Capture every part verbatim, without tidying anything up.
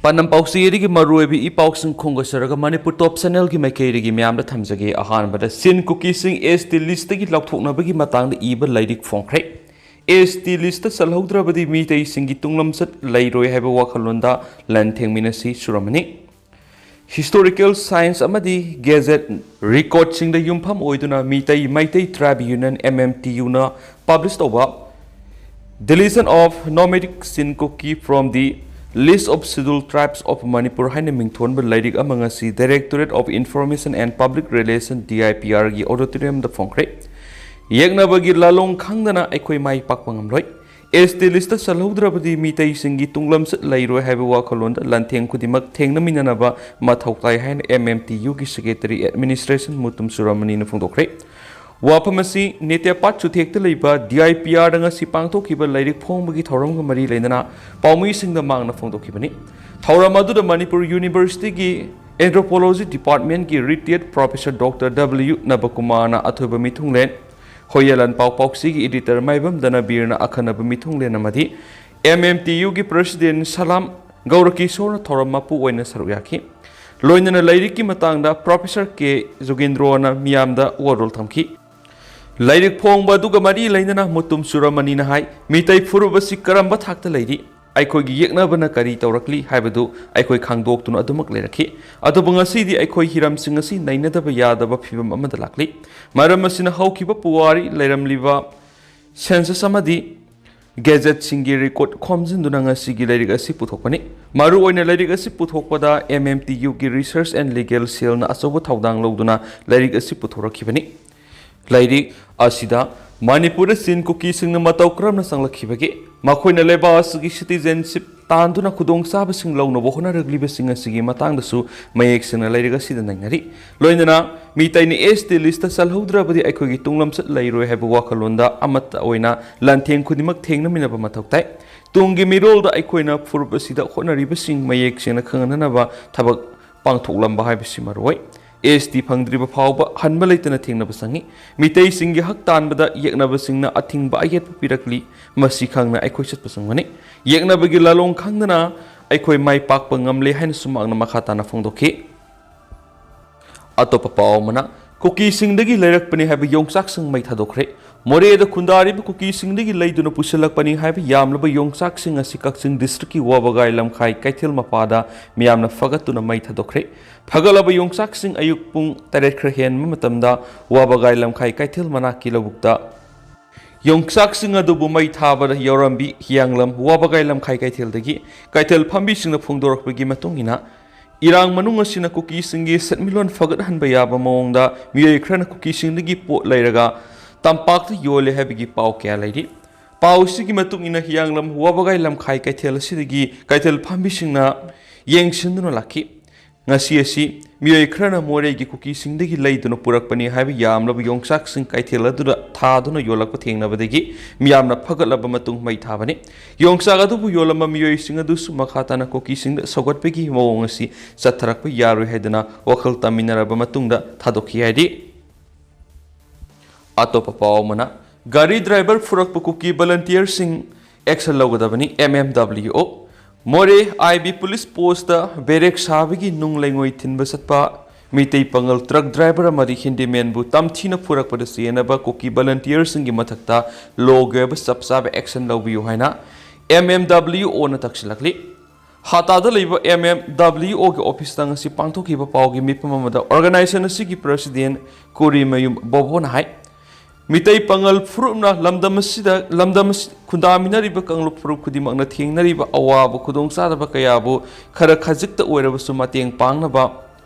ꯄꯥꯟꯗꯝ ꯄꯥꯎꯆꯦ ꯑꯗꯨꯒꯤ ꯃꯔꯨꯑꯣꯏꯕ ꯏ ꯄꯥꯎꯁꯤꯡ ꯈꯣꯝꯒꯠꯆꯔꯒ ꯃꯅꯤꯄꯨꯔ ꯇꯣꯞ ꯆꯦꯅꯦꯜꯒꯤ ꯃꯥꯏꯀꯩꯗꯒꯤ ꯃꯌꯥꯝꯗ ꯊꯝꯖꯒꯦ꯫ ꯑꯍꯥꯟꯕꯗ ꯁꯤꯟ ꯀꯨꯀꯤꯁꯤꯡ ꯑꯦꯁ ꯇꯤ ꯂꯤꯁꯇꯒꯤ ꯂꯧꯊꯣꯛꯅꯕꯒꯤ ꯃꯇꯥꯡꯗ ꯏꯕ ꯂꯥꯏꯔꯤꯛ ꯐꯣꯡꯈ꯭ꯔꯦ꯫ ꯑꯦꯁ ꯇꯤ ꯂꯤꯁꯇ ꯆꯜꯍꯧꯗ꯭ꯔꯕꯗꯤ ꯃꯤꯇꯩꯁꯤꯡꯒꯤ ꯇꯨꯡꯂꯝꯆꯠ ꯂꯩꯔꯣꯏ ꯍꯥꯏꯕ ꯋꯥꯈꯜꯂꯣꯟꯗ ꯂꯥꯟꯊꯦꯡꯃꯤꯟꯅꯁꯤ ꯁꯨꯔꯝꯃꯅꯤ꯫ ꯍꯤꯁꯇꯣꯔꯤꯀꯦꯜ ꯁꯥꯏꯟꯁ ꯑꯃꯗꯤ ꯒꯦꯖꯦꯠ ꯔꯦꯀꯣꯔꯗꯁꯤꯡꯗ ꯌꯨꯝꯐꯝ ꯑꯣꯏꯗꯨꯅ Mitei Meitei tribe union, M M T ꯌꯨꯅ ꯄꯕ꯭ꯂꯤꯁ ꯇꯧꯕ Deletion of Nomadic Chin Kuki from the List of Scheduled Tribes of Manipur ꯍꯥꯏꯅ ꯃꯤꯡꯊꯣꯟꯕ ꯂꯥꯏꯔꯤꯛ ꯑꯃ ꯉꯁꯤ Directorate of Information and Public Relation, D I P ꯑꯥꯔꯒꯤ ꯑꯣꯗꯤꯇꯣꯔꯤꯌꯝꯗ ꯐꯣꯡꯈ꯭ꯔꯦ꯫ ꯌꯦꯛꯅꯕꯒꯤ ꯂꯥꯂꯣꯡ ꯈꯪꯗꯅ ꯑꯩꯈꯣꯏ ꯃꯥꯏ ꯄꯥꯛꯄ ꯉꯝꯂꯣꯏ꯫ ꯑꯦꯁ ꯇꯤ ꯂꯤꯁꯇ ꯆꯜꯍꯧꯗ꯭ꯔꯕꯗꯤ ꯃꯤꯇꯩꯁꯤꯡꯒꯤ ꯇꯨꯡꯂꯝꯆꯠ ꯂꯩꯔꯣꯏ ꯍꯥꯏꯕ ꯋꯥꯈꯜꯂꯣꯟꯗ ꯂꯥꯟꯊꯦꯡ ꯈꯨꯗꯤꯡꯃꯛ ꯊꯦꯡꯅꯃꯤꯟꯅꯅꯕ ꯃꯊꯧ ꯇꯥꯏ ꯍꯥꯏꯅ ꯑꯦꯝ ꯑꯦꯝ ꯇꯤ ꯌꯨꯒꯤ ꯁꯦꯀ꯭ꯔꯦꯇꯔꯤ ꯑꯦꯗꯃꯤꯅꯤꯁꯇ꯭ꯔꯦꯁꯟ ꯃꯨꯇꯨꯝ ꯁꯨꯔꯃꯅꯤꯅ ꯐꯣꯡꯗꯣꯛꯈ꯭ꯔꯦ꯫ ꯋꯥꯐꯝ ꯑꯁꯤ ꯅꯦꯇꯦꯄꯥꯠ ꯆꯨꯊꯦꯛꯇ ꯂꯩꯕ ꯗꯤ ꯑꯥꯏ ꯄꯤ ꯑꯥꯔꯗ ꯉꯁꯤ ꯄꯥꯡꯊꯣꯛꯈꯤꯕ ꯂꯥꯏꯔꯤꯛ ꯐꯣꯡꯕꯒꯤ ꯊꯧꯔꯝꯒ ꯃꯔꯤ ꯂꯩꯅꯅ ꯄꯥꯎꯃꯤꯁꯤꯡꯗ ꯃꯍꯥꯛꯅ ꯐꯣꯡꯗꯣꯛꯈꯤꯕꯅꯤ꯫ ꯊꯧꯔꯝ ꯑꯗꯨꯗ ꯃꯅꯤꯄꯨꯔ ꯌꯨꯅꯤꯚꯔꯁꯤꯇꯤꯒꯤ ꯑꯦꯟꯊ꯭ꯔꯣꯄꯣꯂꯣꯖꯤ ꯗꯤꯄꯥꯔꯠꯃꯦꯟꯠꯀꯤ ꯔꯤꯇꯥꯌꯔꯗ ꯄ꯭ꯔꯣꯐꯦꯁꯔ ꯗꯣꯛꯇꯔ ꯗꯕ꯭ꯂꯤꯌꯨ ꯅꯕꯀꯨꯃꯥꯔꯅ ꯑꯊꯣꯏꯕ ꯃꯤꯊꯨꯡꯂꯦꯟ, ꯍꯣꯌꯦꯂꯥꯟ ꯄꯥꯎ ꯄꯥꯎꯆꯦꯒꯤ ꯏꯗꯤꯇꯔ ꯃꯥꯏꯕꯝ ꯗꯅꯕꯤꯔꯅ ꯑꯈꯟꯅꯕ ꯃꯤꯊꯨꯡꯂꯦꯟ ꯑꯃꯗꯤ ꯑꯦꯝ ꯑꯦꯝ ꯇꯤ ꯌꯨꯒꯤ ꯄ꯭ꯔꯁꯤꯗꯦꯟꯠ ꯁꯂꯥꯝ ꯒꯧꯔꯀꯤꯁꯣꯔꯅ ꯊꯧꯔꯝ ꯃꯄꯨ ꯑꯣꯏꯅ ꯁꯔꯨꯛ ꯌꯥꯈꯤ꯫ ꯂꯣꯏꯅꯅ ꯂꯥꯏꯔꯤꯛꯀꯤ ꯃꯇꯥꯡꯗ ꯄ꯭ꯔꯣꯐꯦꯁꯔ ꯀꯦ ꯖꯨꯒꯦꯟꯗ꯭ꯔꯣꯅ ꯃꯤꯌꯥꯝꯗ ꯋꯥꯔꯣꯜ ꯊꯝꯈꯤ꯫ ꯂꯥꯏꯔꯤꯛ ꯐꯣꯡꯕ ꯑꯗꯨꯒ ꯃꯔꯤ ꯂꯩꯅꯅ ꯃꯨꯇꯨꯝ ꯁꯨꯔꯃꯅꯤꯅ ꯍꯥꯏ, ꯃꯤꯇꯩ ꯐꯨꯔꯨꯞ ꯑꯁꯤ ꯀꯔꯝꯕ ꯊꯥꯛꯇ ꯂꯩꯔꯤ? ꯑꯩꯈꯣꯏꯒꯤ ꯌꯦꯛꯅꯕꯅ ꯀꯔꯤ ꯇꯧꯔꯛꯂꯤ ꯍꯥꯏꯕꯗꯨ ꯑꯩꯈꯣꯏ ꯈꯪꯗꯣꯛꯇꯨꯅ ꯑꯗꯨꯃꯛ ꯂꯩꯔꯛꯈꯤ꯫ ꯑꯗꯨꯕꯨ ꯉꯁꯤꯗꯤ ꯑꯩꯈꯣꯏ ꯍꯤꯔꯝꯁꯤꯡ ꯑꯁꯤ ꯅꯩꯅꯗꯕ ꯌꯥꯗꯕ ꯐꯤꯚꯝ ꯑꯃꯗ ꯂꯥꯛꯂꯤ꯫ ꯃꯔꯝ ꯑꯁꯤꯅ ꯍꯧꯈꯤꯕ ꯄꯨꯋꯥꯔꯤ ꯂꯩꯔꯝꯂꯤꯕ ꯁꯦꯟꯁꯁ ꯑꯃꯗꯤ ꯒꯦꯖꯦꯠꯁꯤꯡꯒꯤ ꯔꯦꯀꯣꯔꯗ ꯈꯣꯝꯖꯤꯟꯗꯨꯅ ꯉꯁꯤꯒꯤ ꯂꯥꯏꯔꯤꯛ ꯑꯁꯤ ꯄꯨꯊꯣꯛꯄꯅꯤ꯫ ꯃꯔꯨꯑꯣꯏꯅ ꯂꯥꯏꯔꯤꯛ ꯑꯁꯤ ꯄꯨꯊꯣꯛꯄꯗ ꯑꯦꯝ ꯑꯦꯝ ꯇꯤ ꯌꯨꯒꯤ ꯔꯤꯁꯔꯆ ꯑꯦꯟ ꯂꯤꯒꯦꯜ ꯁꯦꯜꯅ ꯑꯆꯧꯕ ꯊꯧꯗꯥꯡ ꯂꯧꯗꯨꯅ ꯂꯥꯏꯔꯤꯛ ꯑꯁꯤ ꯄꯨꯊꯣꯔꯛꯈꯤꯕꯅꯤ꯫ ꯂꯥꯏꯔꯤꯛ ꯑꯁꯤꯗ ꯃꯅꯤꯄꯨꯔꯗ ꯆꯤꯟ ꯀꯨꯀꯤꯁꯤꯡꯅ ꯃꯇꯧ ꯀꯔꯝꯅ ꯆꯪꯂꯛꯈꯤꯕꯒꯦ, ꯃꯈꯣꯏꯅ ꯂꯩꯕꯥꯛ ꯑꯁꯤꯒꯤ ꯁꯤꯇꯤꯖꯦꯟꯁꯤꯞ ꯇꯥꯟꯗꯨꯅ ꯈꯨꯗꯣꯡꯆꯥꯕꯁꯤꯡ ꯂꯧꯅꯕ ꯍꯣꯠꯅꯔꯛꯂꯤꯕꯁꯤꯡ ꯑꯁꯤꯒꯤ ꯃꯇꯥꯡꯗꯁꯨ ꯃꯌꯦꯛ ꯁꯦꯡꯅ ꯂꯥꯏꯔꯤꯛ ꯑꯁꯤꯗ ꯅꯩꯅꯔꯤ꯫ ꯂꯣꯏꯅꯅ ꯃꯤꯇꯩꯅ ꯑꯦꯁ ꯇꯤ ꯂꯤꯁꯇ ꯆꯜꯍꯧꯗ꯭ꯔꯕꯗꯤ ꯑꯩꯈꯣꯏꯒꯤ ꯇꯨꯡꯂꯝꯆꯠ ꯂꯩꯔꯣꯏ ꯍꯥꯏꯕ ꯋꯥꯈꯜꯂꯣꯟꯗ ꯑꯃꯠꯇ ꯑꯣꯏꯅ ꯂꯥꯟꯊꯦꯡ ꯈꯨꯗꯤꯡꯃꯛ ꯊꯦꯡꯅꯃꯤꯟꯅꯕ ꯃꯊꯧ ꯇꯥꯏ꯫ ꯇꯨꯡꯒꯤ ꯃꯤꯔꯣꯜꯗ ꯑꯩꯈꯣꯏꯅ ꯐꯨꯔꯨꯞ ꯑꯁꯤꯗ ꯍꯣꯠꯅꯔꯤꯕꯁꯤꯡ ꯃꯌꯦꯛ ꯁꯦꯡꯅ ꯈꯪꯍꯟꯅꯕ ꯊꯕꯛ ꯄꯥꯡꯊꯣꯛꯂꯝꯕ ꯍꯥꯏꯕꯁꯤ ꯃꯔꯨꯑꯣꯏ꯫ ꯑꯦꯁ ꯇꯤ ꯐꯪꯗ꯭ꯔꯤꯕ ꯐꯥꯎꯕ ꯍꯟꯕ ꯂꯩꯇꯅ ꯊꯦꯡꯅꯕ ꯆꯪꯏ꯫ ꯃꯤꯇꯩꯁꯤꯡꯒꯤ ꯍꯛ ꯇꯥꯟꯕꯗ ꯌꯦꯛꯅꯕꯁꯤꯡꯅ ꯑꯊꯤꯡꯕ ꯑꯌꯦꯠꯄ ꯄꯤꯔꯛꯂꯤ꯫ ꯃꯁꯤ ꯈꯪꯅ ꯑꯩꯈꯣꯏ ꯆꯠꯄ ꯆꯪꯒꯅꯤ꯫ ꯌꯦꯛꯅꯕꯒꯤ ꯂꯥꯂꯣꯡ ꯈꯪꯗꯅ ꯑꯩꯈꯣꯏ ꯃꯥꯏ ꯄꯥꯛꯄ ꯉꯝꯂꯦ ꯍꯥꯏꯅꯁꯨ ꯃꯍꯥꯛꯅ ꯃꯈꯥ ꯇꯥꯅ ꯐꯣꯡꯗꯣꯛꯈꯤ꯫ ꯑꯇꯣꯞꯄ ꯄꯥꯎ ꯑꯃꯅ, ꯀꯨꯀꯤꯁꯤꯡꯗꯒꯤ ꯂꯩꯔꯛꯄꯅꯤ ꯍꯥꯏꯕ ꯌꯣꯡꯆꯥꯛꯁꯤꯡ ꯃꯩ ꯊꯥꯗꯣꯛꯈ꯭ꯔꯦ꯫ ꯃꯣꯔꯦꯗ ꯈꯨꯟꯗꯥꯔꯤꯕ ꯀꯨꯀꯤꯁꯤꯡꯗꯒꯤ ꯂꯩꯗꯨꯅ ꯄꯨꯁꯤꯜꯂꯛꯄꯅꯤ ꯍꯥꯏꯕ ꯌꯥꯝꯂꯕ ꯌꯣꯡꯆꯥꯛꯁꯤꯡ ꯑꯁꯤ ꯀꯛꯆꯤꯡ district ꯀꯤ ꯋꯥꯕꯒꯥꯏ ꯂꯝꯈꯥꯏ ꯀꯩꯊꯦꯜ ꯃꯄꯥꯗ ꯃꯤꯌꯥꯝꯅ ꯐꯒꯠꯇꯨꯅ ꯃꯩ ꯊꯥꯗꯣꯛꯈ꯭ꯔꯦ꯫ ꯐꯒꯠꯂꯕ ꯌꯣꯡꯆꯥꯛꯁꯤꯡ ꯑꯌꯨꯛ ꯄꯨꯡ ꯇꯔꯦꯠ ꯈꯔ ꯍꯦꯟꯕ ꯃꯇꯝꯗ ꯋꯥꯕꯒꯥꯏ ꯂꯝꯈꯥꯏ ꯀꯩꯊꯦꯜ ꯃꯅꯥꯛꯀꯤ ꯂꯧꯕꯨꯛꯇ ꯌꯣꯡꯆꯥꯛꯁꯤꯡ ꯑꯗꯨꯕꯨ ꯃꯩ ꯊꯥꯕꯗ ꯌꯥꯎꯔꯝꯕꯤ꯫ ꯍꯤꯌꯥꯡꯂꯝ ꯋꯥꯕꯒꯥꯏ ꯂꯝꯈꯥꯏ ꯀꯩꯊꯦꯜꯗꯒꯤ ꯀꯩꯊꯦꯜ ꯐꯝꯕꯤꯁꯤꯡꯅ ꯐꯣꯡꯗꯣꯔꯛꯄꯒꯤ ꯃꯇꯨꯡ ꯏꯟꯅ, ꯏꯔꯥꯡ ꯃꯅꯨꯡ ꯑꯁꯤꯅ ꯀꯨꯀꯤꯁꯤꯡꯒꯤ ꯁꯦꯟꯃꯤꯠꯂꯣꯟ ꯐꯒꯠꯍꯟꯕ ꯌꯥꯕ ꯃꯑꯣꯡꯗ ꯃꯤꯑꯣꯏ ꯈꯔꯅ ꯀꯨꯀꯤꯁꯤꯡꯗꯒꯤ ꯄꯣꯠ ꯂꯩꯔꯒ ꯇꯝꯄꯥꯛꯇ ꯌꯣꯜꯂꯦ ꯍꯥꯏꯕꯒꯤ ꯄꯥꯎ ꯀꯌꯥ ꯂꯩꯔꯤ꯫ ꯄꯥꯎ ꯑꯁꯤꯒꯤ ꯃꯇꯨꯡ ꯏꯟꯅ, ꯍꯤꯌꯥꯡꯂꯝ ꯋꯥꯕꯒꯥꯏ ꯂꯝꯈꯥꯏ ꯀꯩꯊꯦꯜ ꯑꯁꯤꯗꯒꯤ ꯀꯩꯊꯦꯜ ꯐꯝꯕꯤꯁꯤꯡꯅ ꯌꯦꯡꯁꯤꯟꯗꯨꯅ ꯂꯥꯛꯈꯤ꯫ ꯉꯁꯤ ꯑꯁꯤ ꯃꯤꯑꯣꯏ ꯈꯔꯅ ꯃꯣꯔꯦꯒꯤ ꯀꯨꯀꯤꯁꯤꯡꯗꯒꯤ ꯂꯩꯗꯨꯅ ꯄꯨꯔꯛꯄꯅꯤ ꯍꯥꯏꯕ ꯌꯥꯝꯂꯕ ꯌꯣꯡꯆꯥꯛꯁꯤꯡ ꯀꯩꯊꯦꯜ ꯑꯗꯨꯗ ꯊꯥꯗꯨꯅ ꯌꯣꯜꯂꯛꯄ ꯊꯦꯡꯅꯕꯗꯒꯤ ꯃꯤꯌꯥꯝꯅ ꯐꯒꯠꯂꯕ ꯃꯇꯨꯡ ꯃꯩ ꯊꯥꯕꯅꯤ꯫ ꯌꯣꯡꯆꯥꯛ ꯑꯗꯨꯕꯨ ꯌꯣꯜꯂꯝꯕ ꯃꯤꯑꯣꯏꯁꯤꯡ ꯑꯗꯨꯁꯨ ꯃꯈꯥ ꯇꯥꯅ ꯀꯨꯀꯤꯁꯤꯡꯗ ꯁꯧꯒꯠꯄꯒꯤ ꯃꯑꯣꯡ ꯑꯁꯤ ꯆꯠꯊꯔꯛꯄ ꯌꯥꯔꯣꯏ ꯍꯥꯏꯗꯨꯅ ꯋꯥꯈꯜ ꯇꯥꯃꯤꯟꯅꯔꯕ ꯃꯇꯨꯡꯗ ꯊꯥꯗꯣꯛꯈꯤ ꯍꯥꯏꯔꯤ꯫ ꯑꯇꯣꯞꯄ ꯄꯥꯎ ꯑꯃꯅ, ꯒꯥꯔꯤ driver ꯐꯨꯔꯛꯄ ꯀꯨꯀꯤ volunteerꯁꯤꯡ action ꯂꯧꯒꯗꯕꯅꯤ, M M W O꯫ ꯃꯣꯔꯦ I B police postꯇ barrack ꯁꯥꯕꯒꯤ ꯅꯨꯡ ꯂꯩꯉꯣꯏ ꯊꯤꯟꯕ ꯆꯠꯄ ꯃꯤꯇꯩ ꯄꯥꯉꯜ truck driver ꯑꯃꯗꯤ handymanꯕꯨ ꯇꯝꯊꯤꯅ ꯐꯨꯔꯛꯄꯗ ꯆꯦꯟꯅꯕ ꯀꯨꯀꯤ volunteerꯁꯤꯡꯒꯤ ꯃꯊꯛꯇ ꯂꯣꯒꯤ ꯑꯣꯏꯕ ꯆꯞ ꯆꯥꯕ action ꯂꯧꯕꯤꯌꯨ ꯍꯥꯏꯅ M M W Oꯅ ꯇꯛꯁꯤꯜꯂꯛꯂꯤ꯫ ꯍꯇꯥꯗ ꯂꯩꯕ M M W Oꯒꯤ officeꯇ ꯉꯁꯤ ꯄꯥꯡꯊꯣꯛꯈꯤꯕ ꯄꯥꯎꯒꯤ ꯃꯤꯐꯝ ꯑꯃꯗ organization ꯑꯁꯤꯒꯤ president ꯀꯨꯔꯤꯃꯌꯨꯝ ꯕꯣꯕꯣꯅ ꯍꯥꯏ, ꯃꯤꯇꯩ ꯄꯥꯉꯜ ꯐꯨꯔꯨꯞꯅ ꯂꯝꯗꯝ ꯑꯁꯤꯗ, ꯂꯝꯗꯝ ꯑꯁꯤ ꯈꯨꯟꯗꯥꯃꯤꯟꯅꯔꯤꯕ ꯀꯥꯡꯂꯨꯞ ꯐꯨꯔꯨꯞ ꯈꯨꯗꯤꯡꯃꯛꯅ ꯊꯦꯡꯅꯔꯤꯕ ꯑꯋꯥꯕ ꯈꯨꯗꯣꯡꯆꯥꯗꯕ ꯀꯌꯥꯕꯨ ꯈꯔ ꯈꯖꯤꯛꯇ ꯑꯣꯏꯔꯕꯁꯨ ꯃꯇꯦꯡ ꯄꯥꯡꯅꯕ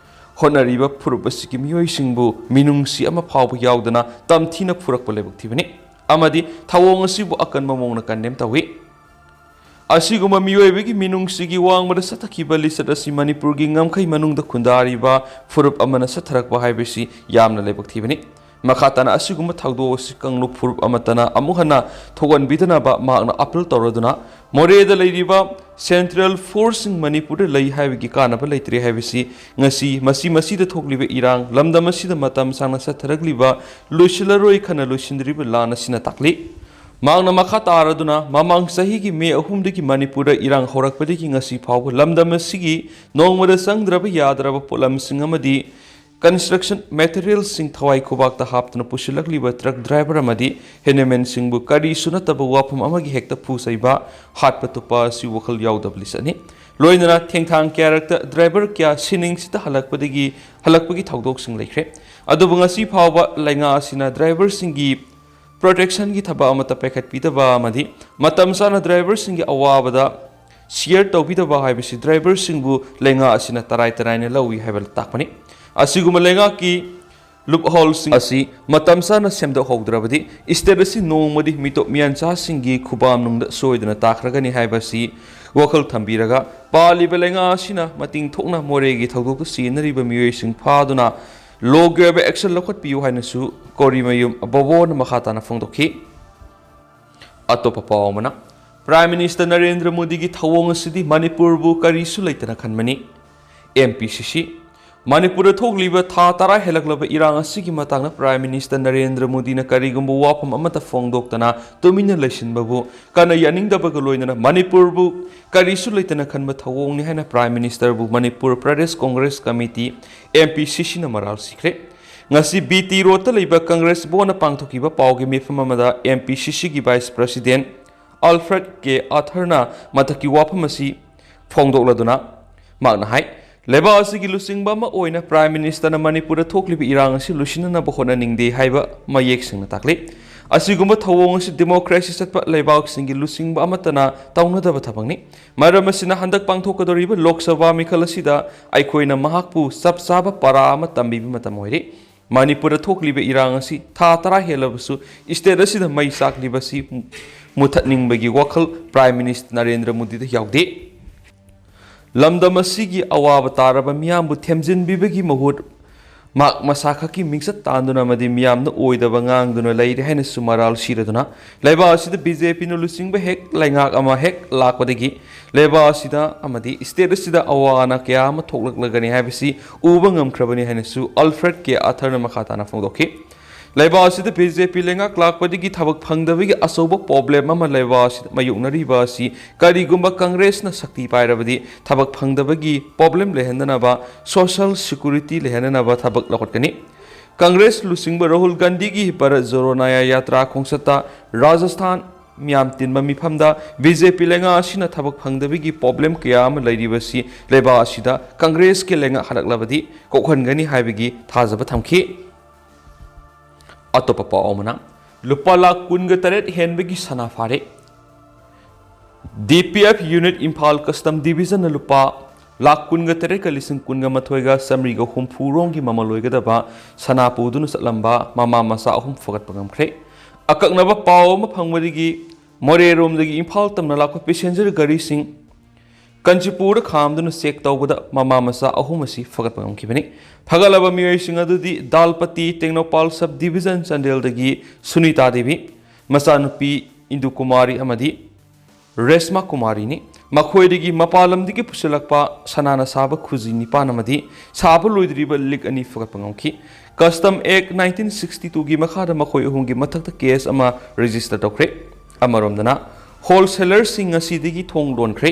ꯍꯣꯠꯅꯔꯤꯕ ꯐꯨꯔꯨꯞ ꯑꯁꯤꯒꯤ ꯃꯤꯑꯣꯏꯁꯤꯡꯕꯨ ꯃꯤꯅꯨꯡꯁꯤ ꯑꯃ ꯐꯥꯎꯕ ꯌꯥꯎꯗꯅ ꯇꯝꯊꯤꯅ ꯐꯨꯔꯛꯄ ꯂꯥꯏꯕꯛ ꯊꯤꯕꯅꯤ ꯑꯃꯗꯤ ꯊꯧꯑꯣꯡ ꯑꯁꯤꯕꯨ ꯑꯀꯟꯕ ꯃꯑꯣꯡꯗ condemn ꯇꯧꯏ꯫ ꯑꯁꯤꯒꯨꯝꯕ ꯃꯤꯑꯣꯏꯕꯒꯤ ꯃꯤꯅꯨꯡꯁꯤꯒꯤ ꯋꯥꯡꯃꯗ ꯆꯠꯊꯈꯤꯕ ꯂꯤꯆꯠ ꯑꯁꯤ ꯃꯅꯤꯄꯨꯔꯒꯤ ꯉꯝꯈꯩ ꯃꯅꯨꯡꯗ ꯈꯨꯟꯗꯥꯔꯤꯕ ꯐꯨꯔꯨꯞ ꯑꯃꯅ ꯆꯠꯊꯔꯛꯄ ꯍꯥꯏꯕꯁꯤ ꯌꯥꯝꯅ ꯂꯥꯏꯕꯛ ꯊꯤꯕꯅꯤ꯫ ꯃꯈꯥ ꯇꯥꯅ ꯑꯁꯤꯒꯨꯝꯕ ꯊꯧꯗꯣꯛ ꯑꯁꯤ ꯀꯥꯡꯂꯨꯞ ꯐꯨꯔꯨꯞ ꯑꯃꯠꯇꯅ ꯑꯃꯨꯛ ꯍꯟꯅ ꯊꯣꯛꯍꯟꯕꯤꯗꯅꯕ ꯃꯍꯥꯛꯅ appeal ꯇꯧꯔꯗꯨꯅ, ꯃꯣꯔꯦꯗ ꯂꯩꯔꯤꯕ central forceꯁꯤꯡ ꯃꯅꯤꯄꯨꯔꯗ ꯂꯩ ꯍꯥꯏꯕꯒꯤ ꯀꯥꯟꯅꯕ ꯂꯩꯇ꯭ꯔꯦ ꯍꯥꯏꯕꯁꯤ ꯉꯁꯤ ꯃꯁꯤ ꯃꯁꯤꯗ ꯊꯣꯛꯂꯤꯕ ꯏꯔꯥꯡ, ꯂꯝꯗꯝ ꯑꯁꯤꯗ ꯃꯇꯝ ꯁꯥꯡꯅ ꯆꯠꯊꯔꯛꯂꯤꯕ ꯂꯣꯏꯁꯤꯜꯂꯔꯣꯏ ꯈꯟꯅ ꯂꯣꯏꯁꯤꯟꯗ꯭ꯔꯤꯕ ꯂꯥꯟ ꯑꯁꯤꯅ ꯇꯥꯛꯂꯤ꯫ ꯃꯍꯥꯛꯅ ꯃꯈꯥ ꯇꯥꯔꯗꯨꯅ, ꯃꯃꯥꯡ ꯆꯍꯤꯒꯤ ꯃꯦ ꯑꯍꯨꯝꯗꯒꯤ ꯃꯅꯤꯄꯨꯔꯗ ꯏꯔꯥꯡ ꯍꯧꯔꯛꯄꯗꯒꯤ ꯉꯁꯤ ꯐꯥꯎꯕ ꯂꯝꯗꯝ ꯑꯁꯤꯒꯤ ꯅꯣꯡꯃꯗ ꯆꯪꯗ꯭ꯔꯕ ꯌꯥꯗ꯭ꯔꯕ ꯄꯣꯠꯂꯝꯁꯤꯡ ꯑꯃꯗꯤ construction materialꯁꯤꯡ ꯊꯋꯥꯏ ꯈꯨꯕꯥꯛꯇ ꯍꯥꯞꯇꯨꯅ ꯄꯨꯁꯤꯜꯂꯛꯂꯤꯕ ꯇ꯭ꯔꯛ ꯗ꯭ꯔꯥꯏꯚꯔ ꯑꯃꯗꯤ ꯍꯦꯟꯗꯃꯦꯟꯁꯤꯡꯕꯨ ꯀꯔꯤꯁꯨ ꯅꯠꯇꯕ ꯋꯥꯐꯝ ꯑꯃꯒꯤ ꯍꯦꯛꯇ ꯐꯨ ꯆꯩꯕ, ꯍꯥꯠꯄ ꯇꯨꯞꯄ ꯑꯁꯤ ꯋꯥꯈꯜ ꯌꯥꯎꯗꯕ ꯂꯤꯆꯠꯅꯤ꯫ ꯂꯣꯏꯅꯅ ꯊꯦꯡꯊꯥꯡ ꯀꯌꯥꯔꯛꯇ ꯗ꯭ꯔꯥꯏꯚꯔ ꯀꯌꯥ ꯁꯤꯅꯤꯡꯁꯤꯗ ꯍꯜꯂꯛꯄꯗꯒꯤ, ꯍꯜꯂꯛꯄꯒꯤ ꯊꯧꯗꯣꯛꯁꯤꯡ ꯂꯩꯈ꯭ꯔꯦ꯫ ꯑꯗꯨꯕꯨ ꯉꯁꯤ ꯐꯥꯎꯕ ꯂꯩꯉꯥꯛ ꯑꯁꯤꯅ ꯗ꯭ꯔꯥꯏꯚꯔꯁꯤꯡꯒꯤ protectionꯒꯤ ꯊꯕꯛ ꯑꯃꯠꯇ ꯄꯥꯏꯈꯠꯄꯤꯗꯕ ꯑꯃꯗꯤ ꯃꯇꯝ ꯆꯥꯅ ꯗ꯭ꯔꯥꯏꯚꯔꯁꯤꯡꯒꯤ ꯑꯋꯥꯕꯗ share ꯇꯧꯕꯤꯗꯕ ꯍꯥꯏꯕꯁꯤ ꯗ꯭ꯔꯥꯏꯚꯔꯁꯤꯡꯕꯨ ꯂꯩꯉꯥꯛ ꯑꯁꯤꯅ ꯇꯔꯥꯏ ꯇꯔꯥꯏꯅ ꯂꯧꯏ ꯍꯥꯏꯕ ꯇꯥꯛꯄꯅꯤ꯫ ꯑꯁꯤꯒꯨꯝꯕ ꯂꯩꯉꯥꯛꯀꯤ loopholeꯁꯤꯡ ꯑꯁꯤ ꯃꯇꯝ ꯆꯥꯅ ꯁꯦꯝꯗꯣꯛꯍꯧꯗ꯭ꯔꯕꯗꯤ state ꯑꯁꯤ ꯅꯣꯡꯃꯗꯤ ꯃꯤꯇꯣꯞ ꯃꯤꯌꯥꯟꯆꯥꯁꯤꯡꯒꯤ ꯈꯨꯕꯥꯝꯅꯨꯡꯗ ꯁꯣꯏꯗꯅ ꯇꯥꯈ꯭ꯔꯒꯅꯤ ꯍꯥꯏꯕꯁꯤ ꯋꯥꯈꯜ ꯊꯝꯕꯤꯔꯒ, ꯄꯥꯜꯂꯤꯕ ꯂꯩꯉꯥꯛ ꯑꯁꯤꯅ ꯃꯇꯤꯡ ꯊꯣꯛꯅ ꯃꯣꯔꯦꯒꯤ ꯊꯧꯗꯣꯛꯇ ꯁꯤꯖꯤꯟꯅꯔꯤꯕ ꯃꯤꯑꯣꯏꯁꯤꯡ ꯐꯥꯗꯨꯅ ꯂꯣꯒꯤ ꯑꯣꯏꯕ action ꯂꯧꯈꯠꯄꯤꯌꯨ ꯍꯥꯏꯅꯁꯨ ꯀꯣꯔꯤꯃꯌꯨꯝ ꯕꯣꯕꯣꯅ ꯃꯈꯥ ꯇꯥꯅ ꯐꯣꯡꯗꯣꯛꯈꯤ꯫ ꯑꯇꯣꯞꯄ ꯄꯥꯎ ꯑꯃꯅ, Prime Minister ꯅꯔꯦꯟꯗ꯭ꯔ ꯃꯣꯗꯤꯒꯤ ꯊꯧꯑꯣꯡ ꯑꯁꯤꯗꯤ ꯃꯅꯤꯄꯨꯔꯕꯨ ꯀꯔꯤꯁꯨ ꯂꯩꯇꯅ ꯈꯟꯕꯅꯤ꯫ M P C C, ꯃꯅꯤꯄꯨꯔꯗ ꯊꯣꯛꯂꯤꯕ ꯊꯥ ꯇꯔꯥ ꯍꯦꯜꯂꯛꯂꯕ ꯏꯔꯥꯡ ꯑꯁꯤꯒꯤ ꯃꯇꯥꯡꯗ Prime Minister ꯅꯔꯦꯟꯗ꯭ꯔ ꯃꯣꯗꯤꯅ ꯀꯔꯤꯒꯨꯝꯕ ꯋꯥꯐꯝ ꯑꯃꯠꯇ ꯐꯣꯡꯗꯣꯛꯇꯅ ꯇꯨꯃꯤꯟꯅ ꯂꯩꯁꯤꯟꯕꯕꯨ ꯀꯟꯅ ꯌꯥꯅꯤꯡꯗꯕꯒ ꯂꯣꯏꯅꯅ ꯃꯅꯤꯄꯨꯔꯕꯨ ꯀꯔꯤꯁꯨ ꯂꯩꯇꯅ ꯈꯟꯕ ꯊꯧꯑꯣꯡꯅꯤ ꯍꯥꯏꯅ Prime Ministerꯕꯨ Manipur Pradesh Congress committee, M P C Cꯅ ꯃꯔꯥꯜ ꯁꯤꯈ꯭ꯔꯦ꯫ ꯉꯁꯤ B T Roadꯇ ꯂꯩꯕ ꯀꯪꯒ꯭ꯔꯦꯁ ꯚꯕꯟꯗ ꯄꯥꯡꯊꯣꯛꯈꯤꯕ ꯄꯥꯎꯒꯤ ꯃꯤꯐꯝ ꯑꯃꯗ M P C Cꯒꯤ Vice President Alfred K Arthurꯅ ꯃꯊꯛꯀꯤ ꯋꯥꯐꯝ ꯑꯁꯤ ꯐꯣꯡꯗꯣꯛꯂꯗꯨꯅ ꯃꯍꯥꯛꯅ ꯍꯥꯏ, ꯂꯩꯕꯥꯛ ꯑꯁꯤꯒꯤ ꯂꯨꯆꯤꯡꯕ ꯑꯃ ꯑꯣꯏꯅ Prime Ministerꯅ ꯃꯅꯤꯄꯨꯔꯗ ꯊꯣꯛꯂꯤꯕ ꯏꯔꯥꯡ ꯑꯁꯤ ꯂꯣꯏꯁꯤꯟꯅꯅꯕ ꯍꯣꯠꯅꯅꯤꯡꯗꯦ ꯍꯥꯏꯕ ꯃꯌꯦꯛ ꯁꯦꯡꯅ ꯇꯥꯛꯂꯤ꯫ ꯑꯁꯤꯒꯨꯝꯕ ꯊꯧꯑꯣꯡ ꯑꯁꯤ democracy ꯆꯠꯄ ꯂꯩꯕꯥꯛꯁꯤꯡꯒꯤ ꯂꯨꯆꯤꯡꯕ ꯑꯃꯠꯇꯅ ꯇꯧꯅꯗꯕ ꯊꯕꯛꯅꯤ꯫ ꯃꯔꯝ ꯑꯁꯤꯅ, ꯍꯟꯗꯛ ꯄꯥꯡꯊꯣꯛꯀꯗꯧꯔꯤꯕ ꯂꯣꯛ ꯁꯚꯥ ꯃꯤꯈꯜ ꯑꯁꯤꯗ ꯑꯩꯈꯣꯏꯅ ꯃꯍꯥꯛꯄꯨ ꯆꯞ ꯆꯥꯕ ꯄꯔꯥ ꯑꯃ ꯇꯝꯕꯤꯕ ꯃꯇꯝ ꯑꯣꯏꯔꯦ꯫ ꯃꯅꯤꯄꯨꯔꯗ ꯊꯣꯛꯂꯤꯕ ꯏꯔꯥꯡ ꯑꯁꯤ ꯊꯥ ꯇꯔꯥ ꯍꯦꯜꯂꯕꯁꯨ state ꯑꯁꯤꯗ ꯃꯩ ꯆꯥꯛꯂꯤꯕ ꯑꯁꯤ ꯃꯨꯊꯠꯅꯤꯡꯕꯒꯤ ꯋꯥꯈꯜ Prime Minister ꯅꯔꯦꯟꯗ꯭ꯔ ꯃꯣꯗꯤꯗ ꯌꯥꯎꯗꯦ꯫ ꯂꯝꯗꯝ ꯑꯁꯤꯒꯤ ꯑꯋꯥꯕ ꯇꯥꯔꯕ ꯃꯤꯌꯥꯝꯕꯨ ꯊꯦꯝꯖꯤꯟꯕꯤꯕꯒꯤ ꯃꯍꯨꯠ ꯃꯍꯥꯛ ꯃꯁꯥ ꯈꯛꯀꯤ ꯃꯤꯡꯆꯠ ꯇꯥꯟꯗꯨꯅ ꯑꯃꯗꯤ ꯃꯤꯌꯥꯝꯅ ꯑꯣꯏꯗꯕ ꯉꯥꯡꯗꯨꯅ ꯂꯩꯔꯦ ꯍꯥꯏꯅꯁꯨ ꯃꯔꯥꯜ ꯁꯤꯔꯗꯨꯅ, ꯂꯩꯕꯥꯛ ꯑꯁꯤꯗ B J Pꯅ ꯂꯨꯆꯤꯡꯕ ꯍꯦꯛ ꯂꯩꯉꯥꯛ ꯑꯃ ꯍꯦꯛ ꯂꯥꯛꯄꯗꯒꯤ ꯂꯩꯕꯥꯛ ꯑꯁꯤꯗ ꯑꯃꯗꯤ state ꯑꯁꯤꯗ ꯑꯋꯥ ꯑꯅꯥ ꯀꯌꯥ ꯑꯃ ꯊꯣꯛꯂꯛꯂꯒꯅꯤ ꯍꯥꯏꯕꯁꯤ ꯎꯕ ꯉꯝꯈ꯭ꯔꯕꯅꯤ ꯍꯥꯏꯅꯁꯨ Alfred K Arthurꯅ ꯃꯈꯥ ꯇꯥꯅ ꯐꯣꯡꯗꯣꯛꯈꯤ꯫ ꯂꯩꯕꯥꯛ ꯑꯁꯤꯗ ꯕꯤ ꯖꯦ ꯄꯤ ꯂꯩꯉꯥꯛ ꯂꯥꯛꯄꯗꯒꯤ ꯊꯕꯛ ꯐꯪꯗꯕꯒꯤ ꯑꯆꯧꯕ ꯄ꯭ꯔꯣꯕ꯭ꯂꯦꯝ ꯑꯃ ꯂꯩꯕꯥꯛ ꯑꯁꯤꯗ ꯃꯥꯌꯣꯛꯅꯔꯤꯕ ꯑꯁꯤ ꯀꯔꯤꯒꯨꯝꯕ ꯀꯪꯒ꯭ꯔꯦꯁꯅ ꯁꯛꯇꯤ ꯄꯥꯏꯔꯕꯗꯤ ꯊꯕꯛ ꯐꯪꯗꯕꯒꯤ ꯄ꯭ꯔꯣꯕ꯭ꯂꯦꯝ ꯂꯩꯍꯟꯗꯅꯕ, ꯁꯣꯁꯤꯌꯦꯜ ꯁꯦꯀ꯭ꯌꯨꯔꯤꯇꯤ ꯂꯩꯍꯟꯗꯅꯕ ꯊꯕꯛ ꯂꯧꯈꯠꯀꯅꯤ꯫ ꯀꯪꯒ꯭ꯔꯦꯁ ꯂꯨꯆꯤꯡꯕ ꯔꯥꯍꯨꯜ ꯒꯥꯟꯙꯤꯒꯤ ꯚꯥꯔꯠ ꯖꯣꯔꯣ ꯅꯌꯥ ꯌꯥꯇ꯭ꯔꯥ ꯈꯣꯡꯆꯠꯇ ꯔꯥꯖꯁꯊꯥꯟ ꯃꯤꯌꯥꯝ ꯇꯤꯟꯕ ꯃꯤꯐꯝꯗ ꯕꯤ ꯖꯦ ꯄꯤ ꯂꯩꯉꯥꯛ ꯑꯁꯤꯅ ꯊꯕꯛ ꯐꯪꯗꯕꯒꯤ ꯄ꯭ꯔꯣꯕ꯭ꯂꯦꯝ ꯀꯌꯥ ꯑꯃ ꯂꯩꯔꯤꯕꯁꯤ ꯂꯩꯕꯥꯛ ꯑꯁꯤꯗ ꯀꯪꯒ꯭ꯔꯦꯁꯀꯤ ꯂꯩꯉꯥꯛ ꯍꯜꯂꯛꯂꯕꯗꯤ ꯀꯣꯛꯍꯟꯒꯅꯤ ꯍꯥꯏꯕꯒꯤ ꯊꯥꯖꯕ ꯊꯝꯈꯤ꯫ ꯑꯇꯣꯞꯄ ꯄꯥꯎ ꯑꯃꯅ, ꯂꯨꯄꯥ ꯂꯥꯈ ꯀꯨꯟꯒ ꯇꯔꯦꯠ ꯍꯦꯟꯕꯒꯤ ꯁꯅꯥ ꯐꯥꯔꯦ꯫ D P F unit Imphal custom ꯗꯤꯕꯤꯖꯟꯅ ꯂꯨꯄꯥ ꯂꯥꯈ ꯀꯨꯟꯒ ꯇꯔꯦꯠꯀ ꯂꯤꯁꯤꯡ ꯀꯨꯟꯒ ꯃꯥꯊꯣꯏꯒ ꯆꯥꯃꯔꯤꯒ ꯍꯨꯝꯐꯨ ꯔꯣꯝꯒꯤ ꯃꯃꯜ ꯑꯣꯏꯒꯗꯕ ꯁꯅꯥ ꯄꯨꯗꯨꯅ ꯆꯠꯂꯝꯕ ꯃꯃꯥ ꯃꯆꯥ ꯑꯍꯨꯝ ꯐꯒꯠꯄ ꯉꯝꯈ꯭ꯔꯦ꯫ ꯑꯀꯛꯅꯕ ꯄꯥꯎ ꯑꯃ ꯐꯪꯕꯗꯒꯤ ꯃꯣꯔꯦꯔꯣꯝꯗꯒꯤ ꯏꯝꯐꯥꯜ ꯇꯝꯅ ꯂꯥꯛꯄ ꯄꯦꯁꯦꯟꯖꯔ ꯒꯥꯔꯤꯁꯤꯡ ꯀꯥꯟꯆꯤꯄꯨꯔꯗ ꯈꯥꯝꯗꯨꯅ ꯆꯦꯛ ꯇꯧꯕꯗ ꯃꯃꯥ ꯃꯆꯥ ꯑꯍꯨꯝ ꯑꯁꯤ ꯐꯒꯠꯄ ꯉꯝꯈꯤꯕꯅꯤ꯫ ꯐꯒꯠꯂꯕ ꯃꯤꯑꯣꯏꯁꯤꯡ ꯑꯗꯨꯗꯤ ꯗꯥꯜꯄꯇꯤ ꯇꯦꯡꯅꯧꯄꯥꯜ ꯁꯕ ꯗꯤꯕꯤꯖꯟ ꯆꯥꯟꯗꯦꯜꯗꯒꯤ ꯁꯨꯅꯤꯇꯥ ꯗꯦꯕꯤ, ꯃꯆꯥꯅꯨꯄꯤ ꯏꯟꯗꯨ ꯀꯨꯃꯥꯔꯤ ꯑꯃꯗꯤ ꯔꯦꯁꯃꯥ ꯀꯨꯃꯥꯔꯤꯅꯤ꯫ ꯃꯈꯣꯏꯗꯒꯤ ꯃꯄꯥꯟ ꯂꯝꯗꯒꯤ ꯄꯨꯁꯤꯜꯂꯛꯄ ꯁꯅꯥꯅ ꯁꯥꯕ ꯈꯨꯖꯤ ꯅꯤꯄꯥꯟ ꯑꯃꯗꯤ ꯁꯥꯕ ꯂꯣꯏꯗ꯭ꯔꯤꯕ ꯂꯤꯛ ꯑꯅꯤ ꯐꯒꯠꯄ ꯉꯝꯈꯤ꯫ ꯀꯁꯇꯝ ꯑꯦꯛ ꯅꯥꯏꯟꯇꯤꯟ ꯁꯤꯛꯁꯇꯤ ꯇꯨꯒꯤ ꯃꯈꯥꯗ ꯃꯈꯣꯏ ꯑꯍꯨꯝꯒꯤ ꯃꯊꯛꯇ ꯀꯦꯁ ꯑꯃ ꯔꯦꯖꯤꯁꯇꯔ ꯇꯧꯈ꯭ꯔꯦ꯫ ꯑꯃꯔꯣꯝꯗꯅ, ꯍꯣꯜꯁꯦꯂꯔꯁꯤꯡ ꯉꯁꯤꯗꯒꯤ ꯊꯣꯡ ꯂꯣꯟꯈ꯭ꯔꯦ꯫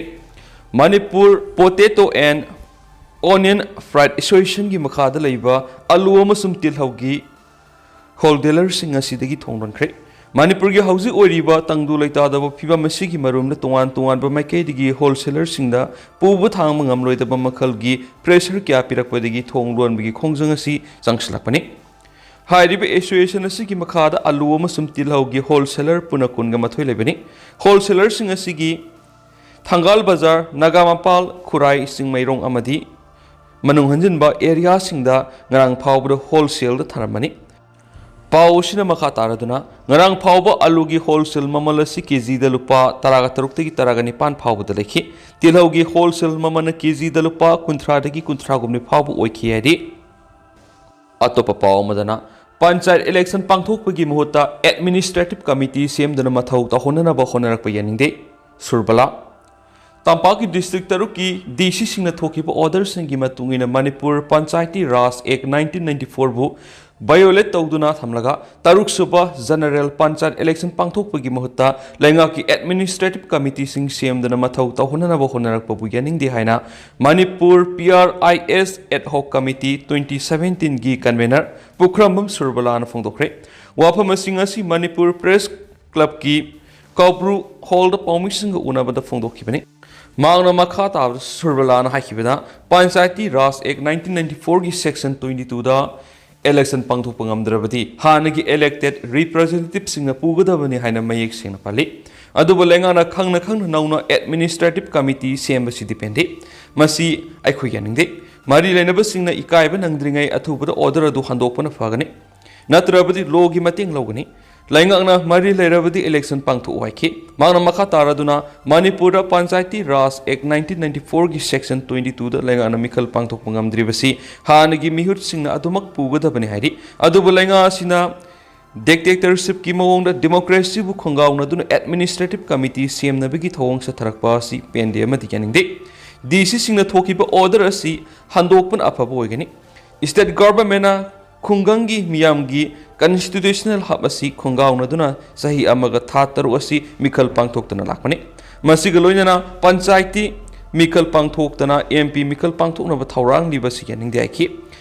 Manipur potato and onion freight ꯑꯦꯁꯣꯁꯤꯌꯦꯁꯟꯒꯤ ꯃꯈꯥꯗ ꯂꯩꯕ ꯑꯂꯨ ꯑꯃꯁꯨꯡ ꯇꯤꯜꯍꯧꯒꯤ ꯍꯣꯜꯗꯦꯂꯔꯁꯤꯡ ꯑꯁꯤꯗꯒꯤ ꯊꯣꯡ ꯂꯣꯟꯈ꯭ꯔꯦ꯫ ꯃꯅꯤꯄꯨꯔꯒꯤ ꯍꯧꯖꯤꯛ ꯑꯣꯏꯔꯤꯕ ꯇꯪꯗꯨ ꯂꯩꯇꯥꯗꯕ ꯐꯤꯕꯝ ꯑꯁꯤꯒꯤ ꯃꯔꯨꯝꯗ ꯇꯣꯉꯥꯟ ꯇꯣꯉꯥꯟꯕ ꯃꯥꯏꯀꯩꯗꯒꯤ ꯍꯣꯜꯁꯦꯂꯔꯁꯤꯡꯗ ꯄꯨꯕ ꯊꯥꯡꯕ ꯉꯝꯂꯣꯏꯗꯕ ꯃꯈꯜꯒꯤ ꯄ꯭ꯔꯦꯁꯔ ꯀꯌꯥ ꯄꯤꯔꯛꯄꯗꯒꯤ ꯊꯣꯡ ꯂꯣꯟꯕꯒꯤ ꯈꯣꯡꯖꯪ ꯑꯁꯤ ꯆꯪꯁꯤꯜꯂꯛꯄꯅꯤ꯫ ꯍꯥꯏꯔꯤꯕ ꯑꯦꯁꯣꯁꯤꯌꯦꯁꯟ ꯑꯁꯤꯒꯤ ꯃꯈꯥꯗ ꯑꯂꯨ ꯑꯃꯁꯨꯡ ꯇꯤꯜꯍꯧꯒꯤ ꯍꯣꯜꯁꯦꯂꯔ ꯄꯨꯟꯅ ꯀꯨꯟꯒ ꯃꯥꯊꯣꯏ ꯂꯩꯕꯅꯤ꯫ ꯍꯣꯜꯁꯦꯂꯔꯁꯤꯡ ꯑꯁꯤꯒꯤ ꯊꯪꯒꯥꯜ ꯕꯖꯥꯔ, ꯅꯥꯒꯥꯃꯄꯥꯜ, ꯈꯨꯔꯥꯏ, ꯆꯤꯡꯃꯩꯔꯣꯡ ꯑꯃꯗꯤ ꯃꯅꯨꯡ ꯍꯟꯖꯤꯟꯕ ꯑꯦꯔꯤꯌꯥꯁꯤꯡꯗ ꯉꯔꯥꯡ ꯐꯥꯎꯕꯗ ꯍꯣꯜꯁꯦꯜꯗ ꯊꯅꯝꯕꯅꯤ꯫ ꯄꯥꯎ ꯑꯁꯤꯅ ꯃꯈꯥ ꯇꯥꯔꯗꯨꯅ, ꯉꯔꯥꯡ ꯐꯥꯎꯕ ꯑꯂꯨꯒꯤ ꯍꯣꯜꯁꯦꯜ ꯃꯃꯜ ꯑꯁꯤ ꯀꯦꯖꯤꯗ ꯂꯨꯄꯥ ꯇꯔꯥꯒ ꯇꯔꯨꯛꯇꯒꯤ ꯇꯔꯥꯒ ꯅꯤꯄꯥꯟ ꯐꯥꯎꯕꯗ ꯂꯩꯈꯤ꯫ ꯇꯤꯜꯍꯧꯒꯤ ꯍꯣꯜꯁꯦꯜ ꯃꯃꯜꯅ ꯀꯦꯖꯤꯗ ꯂꯨꯄꯥ ꯀꯨꯟꯊ꯭ꯔꯥꯗꯒꯤ ꯀꯨꯟꯊ꯭ꯔꯥꯒ ꯍꯨꯝꯗꯣꯏ ꯐꯥꯎꯕ ꯑꯣꯏꯈꯤ ꯍꯥꯏꯔꯤ꯫ ꯑꯇꯣꯞꯄ ꯄꯥꯎ ꯑꯃꯗꯅ, ꯄꯟꯆꯥꯌꯠ ꯏꯂꯦꯛꯁꯟ ꯄꯥꯡꯊꯣꯛꯄꯒꯤ ꯃꯍꯨꯠꯇ ꯑꯦꯗꯃꯤꯅꯤꯁꯇ꯭ꯔꯦꯇꯤꯚ ꯀꯃꯤꯇꯤ ꯁꯦꯝꯗꯨꯅ ꯃꯊꯧ ꯇꯧꯍꯟꯅꯅꯕ ꯍꯣꯠꯅꯔꯛꯄ ꯌꯥꯅꯤꯡꯗꯦ꯫ ꯁꯨꯔꯕꯂꯥ꯫ ꯇꯝꯄꯥꯛꯀꯤ ꯗꯤꯁꯇ꯭ꯔꯤꯛ ꯇꯔꯨꯛꯀꯤ ꯗꯤ ꯁꯤꯁꯤꯡꯅ ꯊꯣꯛꯈꯤꯕ ꯑꯣꯔꯗꯔꯁꯤꯡꯒꯤ ꯃꯇꯨꯡ ꯏꯟꯅ ꯃꯅꯤꯄꯨꯔ ꯄꯟꯆꯥꯌꯇꯤ ꯔꯥꯖ ꯑꯦꯛ ꯅꯥꯏꯟꯇꯤꯟ ꯅꯥꯏꯟꯇꯤ ꯐꯣꯔꯕꯨ ꯚꯥꯏꯑꯣꯂꯦꯠ ꯇꯧꯗꯨꯅ ꯊꯝꯂꯒ ꯇꯔꯨꯛꯁꯨꯕ ꯖꯦꯅꯔꯦꯜ ꯄꯟꯆꯥꯌꯠ ꯏꯂꯦꯛꯁꯟ ꯄꯥꯡꯊꯣꯛꯄꯒꯤ ꯃꯍꯨꯠꯇ ꯂꯩꯉꯥꯛꯀꯤ ꯑꯦꯗꯃꯤꯅꯤꯁꯇ꯭ꯔꯦꯇꯤꯚ ꯀꯃꯤꯇꯤꯁꯤꯡ ꯁꯦꯝꯗꯨꯅ ꯃꯊꯧ ꯇꯧꯍꯟꯅꯅꯕ ꯍꯣꯠꯅꯔꯛꯄꯕꯨ ꯌꯥꯅꯤꯡꯗꯦ ꯍꯥꯏꯅ ꯃꯅꯤꯄꯨꯔ ꯄꯤ ꯑꯥꯔ ꯑꯥꯏ ꯑꯦꯁ ꯑꯦꯗ ꯍꯣꯛ ꯀꯃꯤꯇꯤ ꯇ꯭ꯋꯦꯟꯇꯤ ꯁꯚꯦꯟꯇꯤꯟꯒꯤ ꯀꯟꯚꯦꯅꯔ ꯄꯨꯈ꯭ꯔꯝꯕꯝ ꯁꯨꯔꯕꯂꯥꯅ ꯐꯣꯡꯗꯣꯛꯈ꯭ꯔꯦ꯫ ꯋꯥꯐꯝꯁꯤꯡ ꯑꯁꯤ ꯃꯅꯤꯄꯨꯔ ꯄ꯭ꯔꯦꯁ ꯀ꯭ꯂꯕꯀꯤ ꯀꯧꯕ꯭ꯔꯨ ꯍꯣꯜꯗ ꯄꯥꯎꯃꯤꯁꯤꯡꯒ ꯎꯅꯕꯗ ꯐꯣꯡꯗꯣꯛꯈꯤꯕꯅꯤ꯫ ꯃꯍꯥꯛꯅ ꯃꯈꯥ ꯇꯥꯕꯗ ꯁꯨꯔꯕꯂꯥꯅ ꯍꯥꯏꯈꯤꯕꯗ, ꯄꯟꯆꯥꯌꯇꯤ ꯔꯥꯖ ꯑꯦꯛ ꯅꯥꯏꯟꯇꯤꯟ ꯅꯥꯏꯟꯇꯤ ꯐꯣꯔꯒꯤ ꯁꯦꯛꯁꯟ ꯇ꯭ꯋꯦꯟꯇꯤ ꯇꯨꯗ ꯏꯂꯦꯛꯁꯟ ꯄꯥꯡꯊꯣꯛꯄ ꯉꯝꯗ꯭ꯔꯕꯗꯤ ꯍꯥꯟꯅꯒꯤ ꯏꯂꯦꯛꯇꯦꯗ ꯔꯤꯄ꯭ꯔꯖꯦꯟꯇꯦꯇꯤꯚꯁꯤꯡꯅ ꯄꯨꯒꯗꯕꯅꯤ ꯍꯥꯏꯅ ꯃꯌꯦꯛ ꯁꯦꯡꯅ ꯄꯜꯂꯤ꯫ ꯑꯗꯨꯕꯨ ꯂꯩꯉꯥꯛꯅ ꯈꯪꯅ ꯈꯪꯅ ꯅꯧꯅ ꯑꯦꯗꯃꯤꯅꯤꯁꯇ꯭ꯔꯦꯇꯤꯚ ꯀꯃꯤꯇꯤ ꯁꯦꯝꯕꯁꯤꯗꯤ ꯄꯦꯟꯗꯦ꯫ ꯃꯁꯤ ꯑꯩꯈꯣꯏ ꯌꯥꯅꯤꯡꯗꯦ꯫ ꯃꯔꯤ ꯂꯩꯅꯕꯁꯤꯡꯅ ꯏꯀꯥꯏꯕ ꯅꯪꯗ꯭ꯔꯤꯉꯩ ꯑꯊꯨꯕꯗ ꯑꯣꯔꯗꯔ ꯑꯗꯨ ꯍꯟꯗꯣꯛꯄꯅ ꯐꯒꯅꯤ꯫ ꯅꯠꯇ꯭ꯔꯕꯗꯤ ꯂꯣꯒꯤ ꯃꯇꯦꯡ ꯂꯧꯒꯅꯤ꯫ ꯂꯩꯉꯥꯛꯅ ꯃꯔꯤ ꯂꯩꯔꯕꯗꯤ ꯏꯂꯦꯛꯁꯟ ꯄꯥꯡꯊꯣꯛꯎ ꯍꯥꯏꯈꯤ꯫ ꯃꯍꯥꯛꯅ ꯃꯈꯥ ꯇꯥꯔꯗꯨꯅ ꯃꯅꯤꯄꯨꯔꯗ ꯄꯟꯆꯥꯌꯇꯤ ꯔꯥꯖ ꯑꯦꯛ ꯅꯥꯏꯟꯇꯤꯟ ꯅꯥꯏꯟꯇꯤ ꯐꯣꯔꯒꯤ ꯁꯦꯛꯁꯟ ꯇ꯭ꯋꯦꯟꯇꯤ ꯇꯨꯗ ꯂꯩꯉꯥꯛꯅ ꯃꯤꯈꯜ ꯄꯥꯡꯊꯣꯛꯄ ꯉꯝꯗ꯭ꯔꯤꯕꯁꯤ ꯍꯥꯟꯅꯒꯤ ꯃꯤꯍꯨꯠꯁꯤꯡꯅ ꯑꯗꯨꯃꯛ ꯄꯨꯒꯗꯕꯅꯤ ꯍꯥꯏꯔꯤ꯫ ꯑꯗꯨꯕꯨ ꯂꯩꯉꯥꯛ ꯑꯁꯤꯅ ꯗꯤꯛꯇꯦꯛꯇꯔꯁꯤꯞꯀꯤ ꯃꯑꯣꯡꯗ ꯗꯤꯃꯣꯀ꯭ꯔꯦꯁꯤꯕꯨ ꯈꯣꯡꯒꯥꯎꯅꯗꯨꯅ ꯑꯦꯗꯃꯤꯅꯤꯁꯇ꯭ꯔꯦꯇꯤꯚ ꯀꯃꯤꯇꯤ ꯁꯦꯝꯅꯕꯒꯤ ꯊꯧꯑꯣꯡ ꯆꯠꯊꯔꯛꯄ ꯑꯁꯤ ꯄꯦꯟꯗꯦ ꯑꯃꯗꯤ ꯌꯥꯅꯤꯡꯗꯦ꯫ ꯗꯤ ꯁꯤꯁꯤꯡꯅ ꯊꯣꯛꯈꯤꯕ ꯑꯣꯔꯗꯔ ꯑꯁꯤ ꯍꯟꯗꯣꯛꯄꯅ ꯑꯐꯕ ꯑꯣꯏꯒꯅꯤ꯫ ꯁ꯭ꯇꯦꯠ ꯒꯚꯔꯟꯃꯦꯟꯠꯅ ꯈꯨꯡꯒꯪꯒꯤ ꯃꯤꯌꯥꯝꯒꯤ ꯀꯟꯁꯇꯤꯇ꯭ꯌꯨꯁꯅꯦꯜ ꯍꯛ ꯑꯁꯤ ꯈꯣꯡꯒꯥꯎꯅꯗꯨꯅ ꯆꯍꯤ ꯑꯃꯒ ꯊꯥ ꯇꯔꯨꯛ ꯑꯁꯤ ꯃꯤꯈꯜ ꯄꯥꯡꯊꯣꯛꯇꯨꯅ ꯂꯥꯛꯄꯅꯤ꯫ ꯃꯁꯤꯒ ꯂꯣꯏꯅꯅ ꯄꯟꯆꯥꯌꯇꯤ ꯃꯤꯈꯜ ꯄꯥꯡꯊꯣꯛꯇꯅ ꯑꯦꯝ ꯄꯤ ꯃꯤꯈꯜ ꯄꯥꯡꯊꯣꯛꯅꯕ ꯊꯧꯔꯥꯡꯂꯤꯕ ꯑꯁꯤ ꯌꯥꯅꯤꯡꯗꯦ ꯍꯥꯏꯈꯤ꯫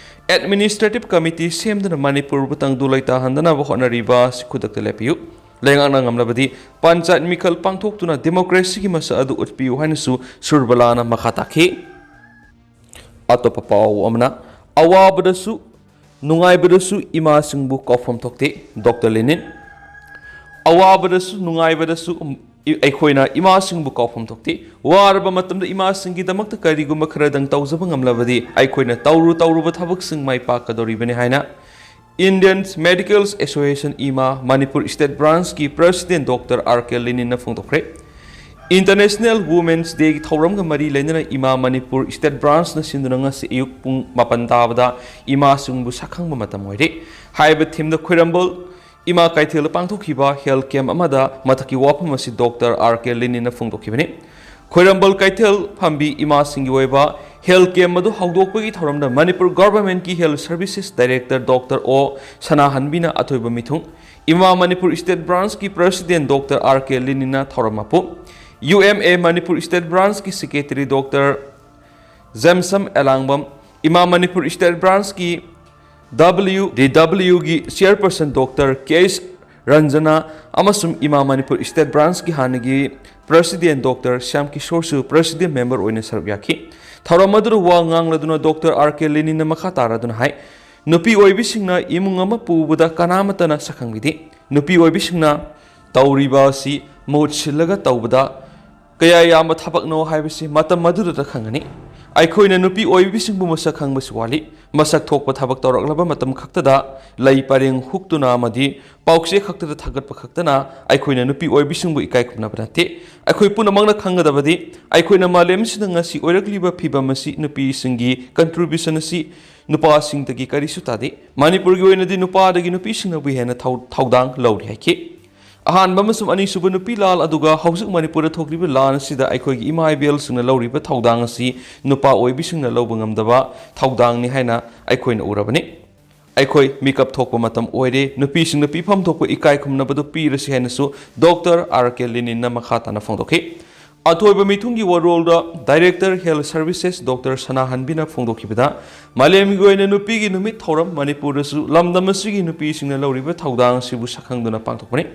ꯑꯦꯗꯃꯤꯅꯤꯁꯇ꯭ꯔꯦꯇꯤꯚ ꯀꯃꯤꯇꯤ ꯁꯦꯝꯗꯨꯅ ꯃꯅꯤꯄꯨꯔꯕꯨ ꯇꯪꯗꯨ ꯂꯩꯇꯥꯍꯟꯗꯅꯕ ꯍꯣꯠꯅꯔꯤꯕ ꯑꯁꯤ ꯈꯨꯗꯛꯇ ꯂꯦꯞꯄꯤꯌꯨ꯫ ꯂꯩꯉꯥꯛꯅ ꯉꯝꯂꯕꯗꯤ ꯄꯟꯆꯥꯌꯠ ꯃꯤꯈꯜ ꯄꯥꯡꯊꯣꯛꯇꯨꯅ ꯗꯦꯃꯣꯀ꯭ꯔꯦꯁꯤꯒꯤ ꯃꯁꯛ ꯑꯗꯨ ꯎꯠꯄꯤꯌꯨ ꯍꯥꯏꯅꯁꯨ ꯁꯨꯔꯕꯂꯥꯅ ꯃꯈꯥ ꯇꯥꯈꯤ꯫ ꯑꯇꯣꯞꯄ ꯄꯥꯎ ꯑꯃꯅ, ꯑꯋꯥꯕꯗꯁꯨ ꯅꯨꯡꯉꯥꯏꯕꯗꯁꯨ ꯏꯃꯥꯁꯤꯡꯕꯨ ꯀꯥꯎꯐꯝ ꯊꯣꯛꯇꯦ, ꯗꯣꯛꯇꯔ ꯂꯦꯅꯤꯟ꯫ ꯑꯋꯥꯕꯗꯁꯨ ꯅꯨꯡꯉꯥꯏꯕꯗꯁꯨ ꯏ-, ꯑꯩꯈꯣꯏꯅ ꯏꯃꯥꯁꯤꯡꯕꯨ ꯀꯥꯎꯐꯝ ꯊꯣꯛꯇꯦ꯫ ꯋꯥꯔꯕ ꯃꯇꯝꯗ ꯏꯃꯥꯁꯤꯡꯒꯤꯗꯃꯛꯇ ꯀꯔꯤꯒꯨꯝꯕ ꯈꯔꯗꯪ ꯇꯧꯖꯕ ꯉꯝꯂꯕꯗꯤ ꯑꯩꯈꯣꯏꯅ ꯇꯧꯔꯨ ꯇꯧꯔꯨꯕ ꯊꯕꯛꯁꯤꯡ ꯃꯥꯏ ꯄꯥꯛꯀꯗꯧꯔꯤꯕꯅꯤ ꯍꯥꯏꯅ Indian Medical Association IMA, Manipur state ꯕ꯭ꯔꯥꯟꯆꯀꯤ ꯄ꯭ꯔꯦꯁꯤꯗꯦꯟꯠ ꯗꯣꯛꯇꯔ ꯑꯥꯔ ꯀꯦ ꯂꯦꯅꯤꯟꯅ ꯐꯣꯡꯗꯣꯛꯈ꯭ꯔꯦ꯫ ꯏꯟꯇꯔꯅꯦꯁꯅꯦꯜ ꯋꯨꯃꯦꯟꯁ ꯗꯦꯒꯤ ꯊꯧꯔꯝꯒ ꯃꯔꯤ ꯂꯩꯅꯅ ꯏꯃꯥ ꯃꯅꯤꯄꯨꯔ ꯁ꯭ꯇꯦꯠ ꯕ꯭ꯔꯥꯟꯆꯅ ꯁꯤꯟꯗꯨꯅ ꯉꯁꯤ ꯑꯌꯨꯛ ꯄꯨꯡ ꯃꯥꯄꯟ ꯇꯥꯕꯗ ꯏꯃꯥꯁꯤꯡꯕꯨ ꯁꯛꯈꯪꯕ ꯃꯇꯝ ꯑꯣꯏꯔꯦ ꯍꯥꯏꯕ ꯊꯤꯝꯗ ꯈ꯭ꯋꯥꯏꯔꯝꯕꯟ ꯏꯃꯥ ꯀꯩꯊꯦꯜꯗ ꯄꯥꯡꯊꯣꯛꯈꯤꯕ ꯍꯦꯜꯊ ꯀꯦꯝꯞ ꯑꯃꯗ ꯃꯊꯛꯀꯤ ꯋꯥꯐꯝ ꯑꯁꯤ ꯗꯣꯛꯇꯔ ꯑꯥꯔ ꯀꯦ ꯂꯦꯅꯤꯟꯅ ꯐꯣꯡꯗꯣꯛꯈꯤꯕꯅꯤ꯫ ꯈ꯭ꯋꯥꯏꯔꯝꯕꯟ ꯀꯩꯊꯦꯜ ꯐꯝꯕꯤ ꯏꯃꯥꯁꯤꯡꯒꯤ ꯑꯣꯏꯕ health camp ꯑꯗꯨ ꯍꯧꯗꯣꯛꯄꯒꯤ ꯊꯧꯔꯝꯗ ꯃꯅꯤꯄꯨꯔ ꯒꯣꯚꯔꯟꯃꯦꯟꯠꯀꯤ health services director doctor O ꯁꯅꯥꯍꯟꯕꯤꯅ ꯑꯊꯣꯏꯕ ꯃꯤꯊꯨꯡ, ꯏꯃꯥ ꯃꯅꯤꯄꯨꯔ ꯁ꯭ꯇꯦꯠ ꯕ꯭ꯔꯥꯟꯆꯀꯤ ꯄ꯭ꯔꯦꯁꯤꯗꯦꯟꯠ ꯗꯣꯛꯇꯔ ꯑꯥꯔ ꯀꯦ ꯂꯦꯅꯤꯟꯅ ꯊꯧꯔꯝ ꯃꯄꯨ, U M A Manipur state ꯕ꯭ꯔꯥꯟꯆꯀꯤ secretary doctor Jemsom Elangbam, IMA Manipur state ꯕ꯭ꯔꯥꯟꯆꯀꯤ W D W ꯒꯤ ꯆꯤꯌꯔꯄꯔꯁꯟ ꯗꯣꯛꯇꯔ ꯀꯦ ꯑꯦꯁ ꯔꯟꯖꯅꯥ ꯑꯃꯁꯨꯡ ꯏꯃꯥ ꯃꯅꯤꯄꯨꯔ ꯁ꯭ꯇꯦꯠ ꯕ꯭ꯔꯥꯟꯆꯀꯤ ꯍꯥꯟꯅꯒꯤ ꯄ꯭ꯔꯦꯁꯤꯗꯦꯟꯠ ꯗꯣꯛꯇꯔ ꯁ꯭ꯌꯥꯝ ꯀꯤꯁꯣꯔꯁꯨ ꯄ꯭ꯔꯦꯁꯤꯗꯦꯟꯠ ꯃꯦꯝꯕꯔ ꯑꯣꯏꯅ ꯁꯔꯨꯛ ꯌꯥꯈꯤ꯫ ꯊꯧꯔꯝ ꯑꯗꯨꯗ ꯋꯥ ꯉꯥꯡꯂꯗꯨꯅ ꯗꯣꯛꯇꯔ ꯑꯥꯔ ꯀꯦ ꯂꯦꯅꯤꯟꯅ ꯃꯈꯥ ꯇꯥꯔꯗꯨꯅ ꯍꯥꯏ, ꯅꯨꯄꯤ ꯑꯣꯏꯕꯤꯁꯤꯡꯅ ꯏꯃꯨꯡ ꯑꯃ ꯄꯨꯕꯗ ꯀꯅꯥꯃꯠꯇꯅ ꯁꯛꯈꯪꯕꯤꯗꯦ꯫ ꯅꯨꯄꯤ ꯑꯣꯏꯕꯤꯁꯤꯡꯅ ꯇꯧꯔꯤꯕ ꯑꯁꯤ ꯃꯍꯨꯠ ꯁꯤꯜꯂꯒ ꯇꯧꯕꯗ ꯀꯌꯥ ꯌꯥꯝꯕ ꯊꯕꯛꯅꯣ ꯍꯥꯏꯕꯁꯤ ꯃꯇꯝ ꯑꯗꯨꯗꯇ ꯈꯪꯒꯅꯤ꯫ ꯑꯩꯈꯣꯏꯅ ꯅꯨꯄꯤ ꯑꯣꯏꯕꯤꯁꯤꯡꯕꯨ ꯃꯁꯛ ꯈꯪꯕꯁꯨ ꯋꯥꯠꯂꯤ꯫ ꯃꯁꯛ ꯊꯣꯛꯄ ꯊꯕꯛ ꯇꯧꯔꯛꯂꯕ ꯃꯇꯝ ꯈꯛꯇꯗ ꯂꯩ ꯄꯔꯦꯡ ꯍꯨꯛꯇꯨꯅ ꯑꯃꯗꯤ ꯄꯥꯎꯆꯦ ꯈꯛꯇꯗ ꯊꯥꯒꯠꯄ ꯈꯛꯇꯅ ꯑꯩꯈꯣꯏꯅ ꯅꯨꯄꯤ ꯑꯣꯏꯕꯤꯁꯤꯡꯕꯨ ꯏꯀꯥꯏ ꯈꯨꯝꯅꯕ ꯅꯠꯇꯦ꯫ ꯑꯩꯈꯣꯏ ꯄꯨꯝꯅꯃꯛꯅ ꯈꯪꯒꯗꯕꯗꯤ ꯑꯩꯈꯣꯏꯅ ꯃꯥꯂꯦꯝꯁꯤꯗ ꯉꯁꯤ ꯑꯣꯏꯔꯛꯂꯤꯕ ꯐꯤꯕꯝ ꯑꯁꯤ ꯅꯨꯄꯤꯁꯤꯡꯒꯤ contribution ꯑꯁꯤ ꯅꯨꯄꯥꯁꯤꯡꯗꯒꯤ ꯀꯔꯤꯁꯨ ꯇꯥꯗꯦ꯫ ꯃꯅꯤꯄꯨꯔꯒꯤ ꯑꯣꯏꯅꯗꯤ ꯅꯨꯄꯥꯗꯒꯤ ꯅꯨꯄꯤꯁꯤꯡꯅꯕꯨ ꯍꯦꯟꯅ ꯊꯧ-, ꯊꯧꯗꯥꯡ ꯂꯧꯔꯤ ꯍꯥꯏꯈꯤ꯫ ꯑꯍꯥꯟꯕ ꯑꯃꯁꯨꯡ ꯑꯅꯤꯁꯨꯕ ꯅꯨꯄꯤ ꯂꯥꯜ, ꯑꯗꯨꯒ ꯍꯧꯖꯤꯛ ꯃꯅꯤꯄꯨꯔꯗ ꯊꯣꯛꯂꯤꯕ ꯂꯥꯟ ꯑꯁꯤꯗ ꯑꯩꯈꯣꯏꯒꯤ ꯏꯃꯥ ꯏꯕꯦꯜꯁꯤꯡꯅ ꯂꯧꯔꯤꯕ ꯊꯧꯗꯥꯡ ꯑꯁꯤ ꯅꯨꯄꯥ ꯑꯣꯏꯕꯤꯁꯤꯡꯅ ꯂꯧꯕ ꯉꯝꯗꯕ ꯊꯧꯗꯥꯡꯅꯤ ꯍꯥꯏꯅ ꯑꯩꯈꯣꯏꯅ ꯎꯔꯕꯅꯤ꯫ ꯑꯩꯈꯣꯏ ꯃꯤꯀꯞ ꯊꯣꯛꯄ ꯃꯇꯝ ꯑꯣꯏꯔꯦ, ꯅꯨꯄꯤꯁꯤꯡꯅ ꯄꯤꯐꯝ ꯊꯣꯛꯄ ꯏꯀꯥꯏ ꯈꯨꯝꯅꯕꯗꯨ ꯄꯤꯔꯁꯤ ꯍꯥꯏꯅꯁꯨ ꯗꯣꯛꯇꯔ ꯑꯥꯔ ꯀꯦ ꯂꯦꯅꯤꯟꯅ ꯃꯈꯥ ꯇꯥꯅ ꯐꯣꯡꯗꯣꯛꯈꯤ꯫ ꯑꯊꯣꯏꯕ ꯃꯤꯊꯨꯡꯒꯤ ꯋꯥꯔꯣꯜꯗ ꯗꯥꯏꯔꯦꯛꯇꯔ health services ꯗꯣꯛꯇꯔ ꯁꯅꯥꯍꯟꯕꯤꯅ ꯐꯣꯡꯗꯣꯛꯈꯤꯕꯗ, ꯃꯥꯂꯦꯝꯒꯤ ꯑꯣꯏꯅ ꯅꯨꯄꯤꯒꯤ ꯅꯨꯃꯤꯠ ꯊꯧꯔꯝ ꯃꯅꯤꯄꯨꯔꯗꯁꯨ ꯂꯝꯗꯝ ꯑꯁꯤꯒꯤ ꯅꯨꯄꯤꯁꯤꯡꯅ ꯂꯧꯔꯤꯕ ꯊꯧꯗꯥꯡ ꯑꯁꯤꯕꯨ ꯁꯛꯈꯪꯗꯨꯅ ꯄꯥꯡꯊꯣꯛꯄꯅꯤ꯫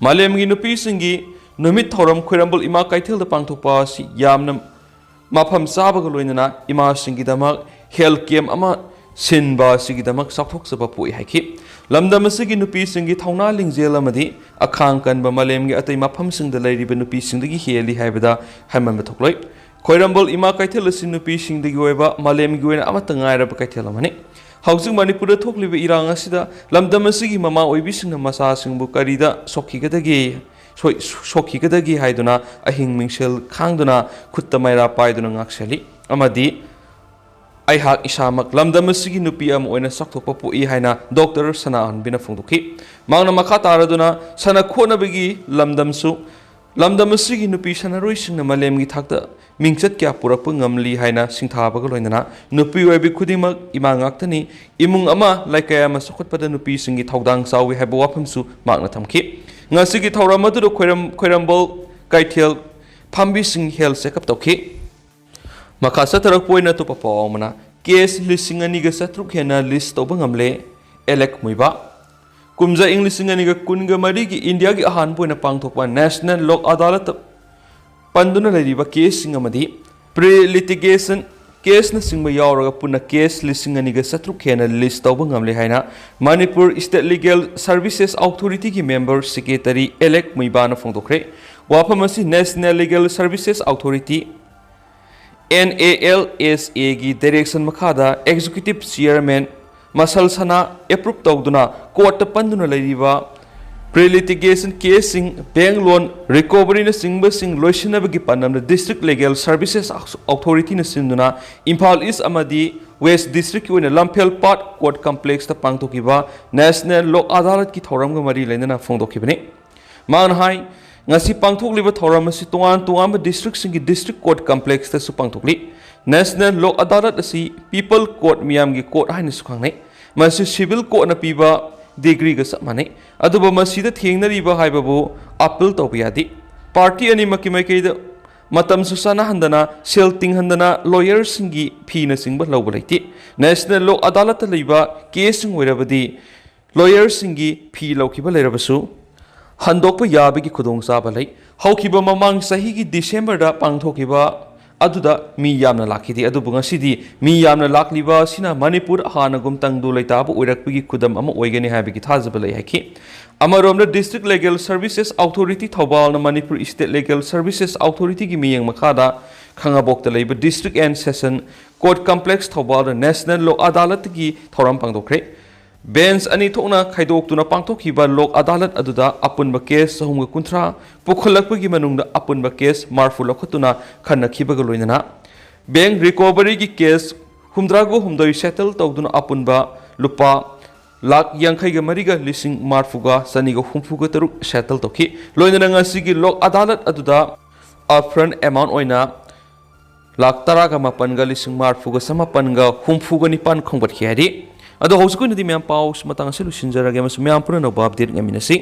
ꯃꯥꯂꯦꯝꯒꯤ ꯅꯨꯄꯤꯁꯤꯡꯒꯤ ꯅꯨꯃꯤꯠ ꯊꯧꯔꯝ ꯈ꯭ꯋꯥꯏꯔꯝꯕꯟ ꯏꯃꯥ ꯀꯩꯊꯦꯜꯗ ꯄꯥꯡꯊꯣꯛꯄ ꯑꯁꯤ ꯌꯥꯝꯅ ꯃꯐꯝ ꯆꯥꯕꯒ ꯂꯣꯏꯅꯅ ꯏꯃꯥꯁꯤꯡꯒꯤꯗꯃꯛ health camp ꯑꯃ ꯁꯤꯟꯕ ꯑꯁꯤꯒꯤꯗꯃꯛ ꯆꯥꯎꯊꯣꯛꯆꯕ ꯄꯣꯛꯏ ꯍꯥꯏꯈꯤ꯫ ꯂꯝꯗꯝ ꯑꯁꯤꯒꯤ ꯅꯨꯄꯤꯁꯤꯡꯒꯤ ꯊꯧꯅꯥ ꯂꯤꯡꯖꯦꯜ ꯑꯃꯗꯤ ꯑꯈꯥꯡ ꯀꯟꯕ ꯃꯥꯂꯦꯝꯒꯤ ꯑꯇꯩ ꯃꯐꯝꯁꯤꯡꯗ ꯂꯩꯔꯤꯕ ꯅꯨꯄꯤꯁꯤꯡꯗꯒꯤ ꯍꯦꯜꯂꯤ ꯍꯥꯏꯕꯗ ꯍꯥꯏꯃꯟꯕ ꯊꯣꯛꯂꯣꯏ꯫ ꯈ꯭ꯋꯥꯏꯔꯝꯕꯟ ꯏꯃꯥ ꯀꯩꯊꯦꯜ ꯑꯁꯤ ꯅꯨꯄꯤꯁꯤꯡꯗꯒꯤ ꯑꯣꯏꯕ ꯃꯥꯂꯦꯝꯒꯤ ꯑꯣꯏꯅ ꯑꯃꯠꯇ ꯉꯥꯏꯔꯕ ꯀꯩꯊꯦꯜ ꯑꯃꯅꯤ꯫ ꯍꯧꯖꯤꯛ ꯃꯅꯤꯄꯨꯔꯗ ꯊꯣꯛꯂꯤꯕ ꯏꯔꯥꯡ ꯑꯁꯤꯗ ꯂꯝꯗꯝ ꯑꯁꯤꯒꯤ ꯃꯃꯥ ꯑꯣꯏꯕꯤꯁꯤꯡꯅ ꯃꯆꯥꯁꯤꯡꯕꯨ ꯀꯔꯤꯗ ꯁꯣꯛꯈꯤꯒꯗꯒꯦ, ꯁꯣꯏ-, ꯁꯣꯛꯈꯤꯒꯗꯒꯦ ꯍꯥꯏꯗꯨꯅ ꯑꯍꯤꯡ ꯃꯤꯡꯁꯦꯜ ꯈꯥꯡꯗꯨꯅ ꯈꯨꯠꯇ ꯃꯩꯔꯥ ꯄꯥꯏꯗꯨꯅ ꯉꯥꯛꯁꯦꯜꯂꯤ꯫ ꯑꯃꯗꯤ ꯑꯩꯍꯥꯛ ꯏꯁꯥꯃꯛ ꯂꯝꯗꯝ ꯑꯁꯤꯒꯤ ꯅꯨꯄꯤ ꯑꯃ ꯑꯣꯏꯅ ꯆꯥꯎꯊꯣꯛꯄ ꯄꯣꯛꯏ ꯍꯥꯏꯅ ꯗꯣꯛꯇꯔ ꯁꯅꯥꯍꯟꯕꯤꯅ ꯐꯣꯡꯗꯣꯛꯈꯤ꯫ ꯃꯍꯥꯛꯅ ꯃꯈꯥ ꯇꯥꯔꯗꯨꯅ ꯁꯥꯟꯅ ꯈꯣꯠꯅꯕꯒꯤ ꯂꯝꯗꯝꯁꯨ ꯂꯝꯗꯝ ꯑꯁꯤꯒꯤ ꯅꯨꯄꯤ ꯁꯥꯟꯅꯔꯣꯏꯁꯤꯡꯅ ꯃꯥꯂꯦꯝꯒꯤ ꯊꯥꯛꯇ ꯃꯤꯡꯆꯠ ꯀꯌꯥ ꯄꯨꯔꯛꯄ ꯉꯝꯂꯤ ꯍꯥꯏꯅ ꯁꯤꯡꯊꯥꯕꯒ ꯂꯣꯏꯅꯅ ꯅꯨꯄꯤ ꯑꯣꯏꯕꯤ ꯈꯨꯗꯤꯡꯃꯛ ꯏꯃꯥ ꯉꯥꯛꯇꯅꯤ, ꯏꯃꯨꯡ ꯑꯃ ꯂꯩꯀꯥꯏ ꯑꯃ ꯆꯥꯎꯈꯠꯄꯗ ꯅꯨꯄꯤꯁꯤꯡꯒꯤ ꯊꯧꯗꯥꯡ ꯆꯥꯎꯏ ꯍꯥꯏꯕ ꯋꯥꯐꯝꯁꯨ ꯃꯍꯥꯛꯅ ꯊꯝꯈꯤ꯫ ꯉꯁꯤꯒꯤ ꯊꯧꯔꯝ ꯑꯗꯨꯗ ꯈꯣꯏꯔꯝ-, ꯈꯣꯏꯔꯝꯕꯧ ꯀꯩꯊꯦꯜ ꯐꯝꯕꯤꯁꯤꯡ health checkup ꯇꯧꯈꯤ꯫ ꯃꯈꯥ ꯆꯠꯊꯔꯛꯄ ꯑꯣꯏꯅ ꯑꯇꯣꯞꯄ ꯄꯥꯎ ꯑꯃꯅ, case ꯂꯤꯁꯤꯡ ꯑꯅꯤꯒ ꯆꯥꯇ꯭ꯔꯨꯛ ꯍꯦꯟꯅ list ꯇꯧꯕ ꯉꯝꯂꯦ, ꯑꯦꯂꯦꯛ ꯃꯨꯏꯕꯥ꯫ ꯀꯨꯝꯖꯥ ꯏꯪ ꯂꯤꯁꯤꯡ ꯑꯅꯤꯒ ꯀꯨꯟꯒ ꯃꯔꯤꯒꯤ ꯏꯟꯗꯤꯌꯥꯒꯤ ꯑꯍꯥꯟꯕ ꯑꯣꯏꯅ ꯄꯥꯡꯊꯣꯛꯄ National Lok Adalat ꯄꯟꯗꯨꯅ ꯂꯩꯔꯤꯕ caseꯁꯤꯡ ꯑꯃꯗꯤ pre litigation caseꯅꯆꯤꯡꯕ ꯌꯥꯎꯔꯒ ꯄꯨꯟꯅ case ꯂꯤꯁꯤꯡ ꯑꯅꯤꯒ ꯆꯥꯇ꯭ꯔꯨꯛ ꯍꯦꯟꯅ list ꯇꯧꯕ ꯉꯝꯂꯦ ꯍꯥꯏꯅ Manipur State Legal Services Authorityꯒꯤ member secretary ꯑꯦꯂꯦꯛ ꯃꯨꯏꯕꯥꯅ ꯐꯣꯡꯗꯣꯛꯈ꯭ꯔꯦ꯫ ꯋꯥꯐꯝ ꯑꯁꯤ National Legal Services Authority, NALSAꯒꯤ direction ꯃꯈꯥꯗ executive chairman ꯃꯁꯜ ꯁꯅꯥ approve ꯇꯧꯗꯨꯅ courtꯇ ꯄꯟꯗꯨꯅ ꯂꯩꯔꯤꯕ pre litigation caseꯁꯤꯡ, bank loan recoveryꯅꯆꯤꯡꯕꯁꯤꯡ ꯂꯣꯏꯁꯤꯟꯅꯕꯒꯤ ꯄꯥꯟꯗꯝꯗ District Legal Services Authorityꯅ ꯁꯤꯟꯗꯨꯅ ꯏꯝꯐꯥꯜ East ꯑꯃꯗꯤ West Districtꯀꯤ ꯑꯣꯏꯅ ꯂꯝꯐꯦꯜ ꯄꯥꯠ court complexꯇ ꯄꯥꯡꯊꯣꯛꯈꯤꯕ National Lok Adalatꯀꯤ ꯊꯧꯔꯝꯒ ꯃꯔꯤ ꯂꯩꯅꯅ ꯐꯣꯡꯗꯣꯛꯈꯤꯕꯅꯤ꯫ ꯃꯍꯥꯛꯅ ꯍꯥꯏ, ꯉꯁꯤ ꯄꯥꯡꯊꯣꯛꯂꯤꯕ ꯊꯧꯔꯝ ꯑꯁꯤ ꯇꯣꯉꯥꯟ ꯇꯣꯉꯥꯟꯕ districtꯁꯤꯡꯒꯤ district court complexꯇꯁꯨ ꯄꯥꯡꯊꯣꯛꯂꯤ꯫ National Lok Adalat ꯑꯁꯤ people court, ꯃꯤꯌꯥꯝꯒꯤ court ꯍꯥꯏꯅꯁꯨ ꯈꯪꯅꯩ꯫ ꯃꯁꯤ civil courtꯅ ꯄꯤꯕ degreeꯒ ꯆꯞ ꯃꯥꯟꯅꯩ꯫ ꯑꯗꯨꯕꯨ ꯃꯁꯤꯗ ꯊꯦꯡꯅꯔꯤꯕ ꯍꯥꯏꯕꯕꯨ appeal ꯇꯧꯕ ꯌꯥꯗꯦ꯫ Party ꯑꯅꯤꯃꯛꯀꯤ ꯃꯥꯏꯀꯩꯗ ꯃꯇꯝꯁꯨ ꯆꯥꯅꯍꯟꯗꯅ, ꯁꯦꯜ ꯇꯤꯡꯍꯟꯗꯅ lawyerꯁꯤꯡꯒꯤ feeꯅꯆꯤꯡꯕ ꯂꯧꯕ ꯂꯩꯇꯦ꯫ National Lok Adalatꯇ ꯂꯩꯕ caseꯁꯤꯡ ꯑꯣꯏꯔꯕꯗꯤ lawyerꯁꯤꯡꯒꯤ fee ꯂꯧꯈꯤꯕ ꯂꯩꯔꯕꯁꯨ ꯍꯟꯗꯣꯛꯄ ꯌꯥꯕꯒꯤ ꯈꯨꯗꯣꯡꯆꯥꯕ ꯂꯩ꯫ ꯍꯧꯈꯤꯕ ꯃꯃꯥꯡ ꯆꯍꯤꯒꯤ Decemberꯗ ꯄꯥꯡꯊꯣꯛꯈꯤꯕ ꯑꯗꯨꯗ ꯃꯤ ꯌꯥꯝꯅ ꯂꯥꯛꯈꯤꯗꯦ, ꯑꯗꯨꯕꯨ ꯉꯁꯤꯗꯤ ꯃꯤ ꯌꯥꯝꯅ ꯂꯥꯛꯂꯤꯕ ꯑꯁꯤꯅ ꯃꯅꯤꯄꯨꯔ ꯍꯥꯟꯅꯒꯨꯝ ꯇꯪꯗꯨ ꯂꯩꯇꯥꯕ ꯑꯣꯏꯔꯛꯄꯒꯤ ꯈꯨꯗꯝ ꯑꯃ ꯑꯣꯏꯒꯅꯤ ꯍꯥꯏꯕꯒꯤ ꯊꯥꯖꯕ ꯂꯩ ꯍꯥꯏꯈꯤ꯫ ꯑꯃꯔꯣꯝꯗ District Legal Services Authority ꯊꯧꯕꯥꯜꯅ Manipur State Legal Services Authorityꯒꯤ ꯃꯤꯠꯌꯦꯡ ꯃꯈꯥꯗ ꯈꯥꯉꯕꯣꯛꯇ ꯂꯩꯕ District and Session Court Complex ꯊꯧꯕꯥꯜꯗ National Lok Adalatꯀꯤ ꯊꯧꯔꯝ ꯄꯥꯡꯊꯣꯛꯈ꯭ꯔꯦ꯫ Bench ꯑꯅꯤ ꯊꯣꯛꯅ ꯈꯥꯏꯗꯣꯛꯇꯨꯅ ꯄꯥꯡꯊꯣꯛꯈꯤꯕ Lok Adalat ꯑꯗꯨꯗ ꯑꯄꯨꯟꯕ case ꯆꯍꯨꯝꯒ ꯀꯨꯟꯊ꯭ꯔꯥ ꯄꯨꯈꯠꯂꯛꯄꯒꯤ ꯃꯅꯨꯡꯗ ꯑꯄꯨꯟꯕ case ꯃꯔꯤꯐꯨ ꯂꯧꯈꯠꯇꯨꯅ ꯈꯟꯅꯈꯤꯕꯒ ꯂꯣꯏꯅꯅ bank recoveryꯒꯤ case ꯍꯨꯝꯗ꯭ꯔꯥꯒ ꯍꯨꯝꯗꯣꯏ settle ꯇꯧꯗꯨꯅ ꯑꯄꯨꯟꯕ ꯂꯨꯄꯥ ꯂꯥꯈ ꯌꯥꯡꯈꯩꯒ ꯃꯔꯤꯒ ꯂꯤꯁꯤꯡ ꯃꯔꯐꯨꯒ ꯆꯅꯤꯒ ꯍꯨꯝꯐꯨꯒ ꯇꯔꯨꯛ ꯁꯦꯇꯜ ꯇꯧꯈꯤ꯫ ꯂꯣꯏꯅꯅ ꯉꯁꯤꯒꯤ ꯂꯣꯛ ꯑꯗꯥꯂꯠ ꯑꯗꯨꯗ ꯑꯞꯐ꯭ꯔꯟ ꯑꯦꯃꯥꯎꯟ ꯑꯣꯏꯅ ꯂꯥꯈ ꯇꯔꯥꯒ ꯃꯥꯄꯟꯒ ꯂꯤꯁꯤꯡ ꯃꯔꯐꯨꯒ ꯆꯃꯥꯄꯟꯒ ꯍꯨꯝꯐꯨꯒ ꯅꯤꯄꯥꯟ ꯈꯣꯝꯒꯠꯈꯤ ꯍꯥꯏꯔꯤ꯫ ꯑꯗꯣ ꯍꯧꯖꯤꯛꯀꯤ ꯑꯣꯏꯅꯗꯤ ꯃꯌꯥꯝ ꯄꯥꯎ ꯃꯇꯥꯡ ꯑꯁꯤ ꯂꯣꯏꯁꯤꯟꯖꯔꯒꯦ ꯑꯃꯁꯨꯡ ꯃꯌꯥꯝ ꯄꯨꯝꯅꯃꯛ ꯑꯞꯗꯦꯠ ꯉꯥꯏꯃꯤꯟꯅꯁꯤ꯫